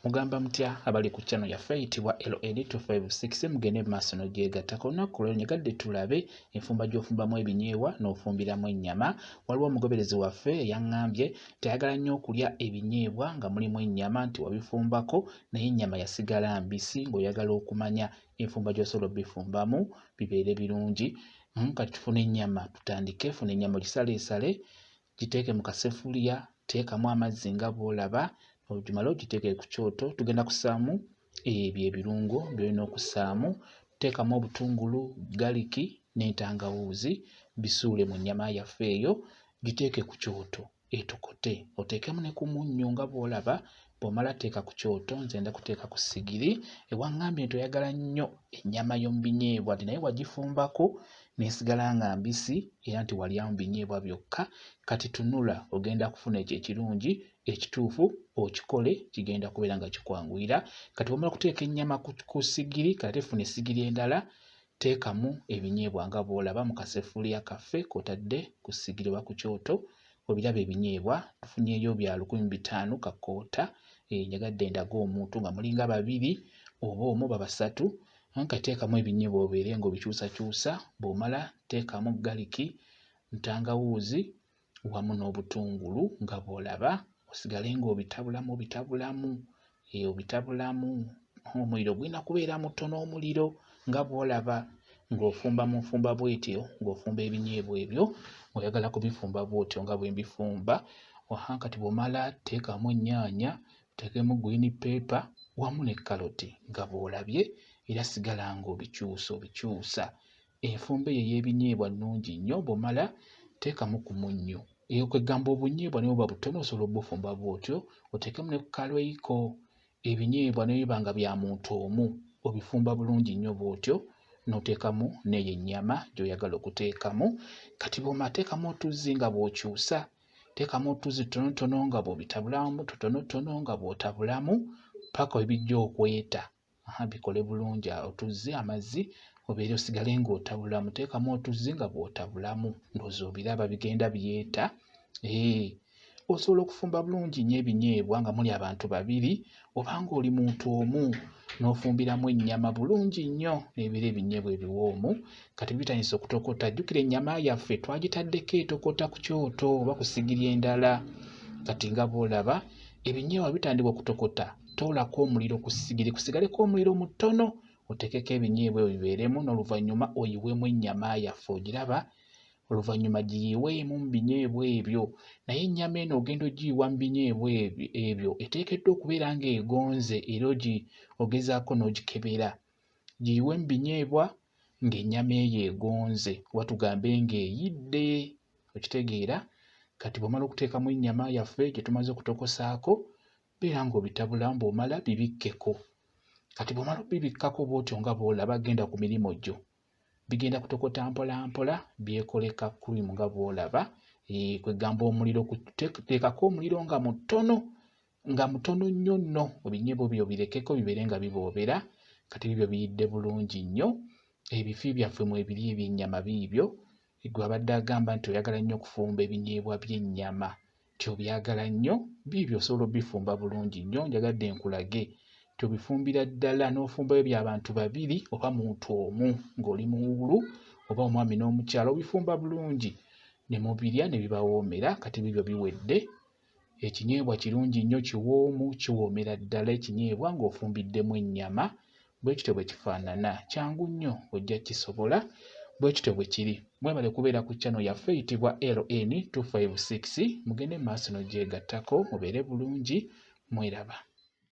Mugamba mutya abali ku channel yaffe eyitibwa LN256 mugende mu maaso n'ogyegattako. Olunaku lwaleero njagadde tulabe enfumba gy'ofumbamu ebinyeebwa n'ofumbiramu ennyama. Waliwo omugoberezi waffe eyaŋŋambye nti ayagala nnyo okulya ebinyeebwa nga mulimu ennyama nti wabifumbako naye ennyama yasigala mbisi ng'oyagala okumanya enfumba gy'osobola obifumbamu bibeere birungi. Kati tufune ennyama tutandike. Funa ennyama ogisaleesale giteeke mu kasefuliya, teekamu amazzi nga bw'olaba, ogimale ogiteeke ku kyoto. Tugenda kussaamu ebyo ebirungo by'olina okussaamu. Teekamu obutungulu, galiki n'entangawuuzi, bisuule mu nnyama yaffe eyo, giteeke ku kyoto etokote. Oteekemu ne ku munnyo nga bw'olaba, bw'omala teeka ku kyoto, nze nda kuteeka ku ssigiri. Ewaŋŋambye nti oyagala nnyo ennyama y'omu binyeebwa nti naye wagifumbako n'esigala nga mbisi era nti walyamu binyeebwa byokka. Kati tunula ogenda kufuna ekyo ekirungi ekituufu okikole kigenda kubeera nga kikwanguyira. Kati bw'omala okuteeka ennyama ku ssigiri kati ate funa essigiri endala teekamu ebinyeebwa nga bw'olaba mu kasefuliya kaffe k'otadde ku ssigiri oba ku kyoto. Obiraba ebinyeebwa tufunyeeyo bya 1500 ka kkoota. Njagadde ndage omuntu nga mulinga babiri oba omu oba basatu. Kati teekamu ebinyeebwa obeere ng'obikyusakyusa. Bw'omala teekamu galiki, ntangawuuzi wamu n'obutungulu nga bw'olaba osigale ng'obitabulamu obitabulamu obitabulamu. Omuliro gulina kubeera mutono omuliro nga bw'olaba ng'ofumba mu nfumba bw'etyo ng'ofumba ebinyeebwa ebyo oyagala kubifumba bw'otyo nga bwe mbifumba. Kati bw'omala teekamu ennyaanya, oteekemu green pepper wamu ne kkaloti nga bw'olabye era sigala ng'obikyusa obikyusa. Enfumba eyo ey'ebinyeebwa nnungi nnyo bw'omala teekamu ku munnyo. Eyo kwegamba obunyeebwa ne bwe buba butono osobola obbufumba bw'otyo oteekemu ne ku kalweiko. Ebinyeebwa ne biba nga bya muntu omu obifumba bulungi nnyo bw'otyo n'oteekamu n'eyo ennyama gy'oyagala okuteekamu. Kati bw'omala teekamu otuzzi nga bw'okyusa, teekamu otuzzi tutonotono nga bw'obitabulamu tutonotono nga bw'otabulamu ppaka we bijja okweta. Bikole bulungi otuzzi amazzi obeere osigale ng'otabulamu, teekamu otuzzi nga bw'otabulamu ndowooza obiraba bigenda byeta. Osobola okufumba bulungi nnyo ebinyeebwa nga muli abantu babiri oba ng'oli muntu omu n'ofumbiramu ennyama bulungi nnyo n'ebeera ebinyeebwa ebiwoomu. Kati bitandise okutokota, jjukira ennyama yaffe twagitaddeko etokota ku kyoto oba ku ssigiri endala. Kati nga bw'olaba ebinyeebwa bitandika okutokota, toolako omuliro ku ssigiri kusigaleko omuliro mutono oteekeko ebinyeebwa ebyo bibeeremu n'oluvannyuma oyiweemu ennyama yaffe ogiraba oluvannyuma giyiweemu mu binyeebwa ebyo. Naye ennyama eno ogenda ogiyiwa mu binyeebwa ebyo eteekeddwa okubeera ng'egonze era ogezaako n'ogikebera. Giyiwe mu binyeebwa ng'ennyama eyo egonze oba tugambe ng'eyidde okitegeera. Kati bw'omala okuteekamu ennyama yaffe gye tumaze okutokosaako beera ng'obitabulamu bw'omala bibikkeko. Kati bw'omala obibikkako bw'otyo nga bw'olaba genda ku mirimu gyo. Bigenda kutokota mpola mpola byekole ka cream nga bw'olaba. Kwegamba omuliro teekako omuliro nga mutono nga mutono nnyo nno ebinyeebwa byo birekeko bibeere nga biboobera. Kati biibyo biyidde bulungi nnyo. Ebifi byaffe mwebiri eby'ennyama biibyo. Ggwe abadde agamba nti oyagala nnyo okufumba ebinyeebwa by'ennyama nti obyagala nnyo, biibyo osobola obbifumba bulungi nnyo. Njagadde nkulage nti obifumbira ddala n'ofumbayo bya bantu babiri oba muntu omu ng'oli muwuulu oba omwami n'omukyala obifumba bulungi ne mubirya ne bibawoomera. Kati biibyo biwedde. Ekinyeebwa kirungi nnyo kiwoomu kiwoomera ddala ekinyeebwa ng'ofumbiddemu ennyama bwe kityo bwe kifaanana. Kyangu nnyo ojja kkisobola bwe kityo bwe kiri. Mwebale kubeera ku channel yaffe eyitibwa LN256 mugende mu maaso n'ogyegattako mubeere bulungi mweraba.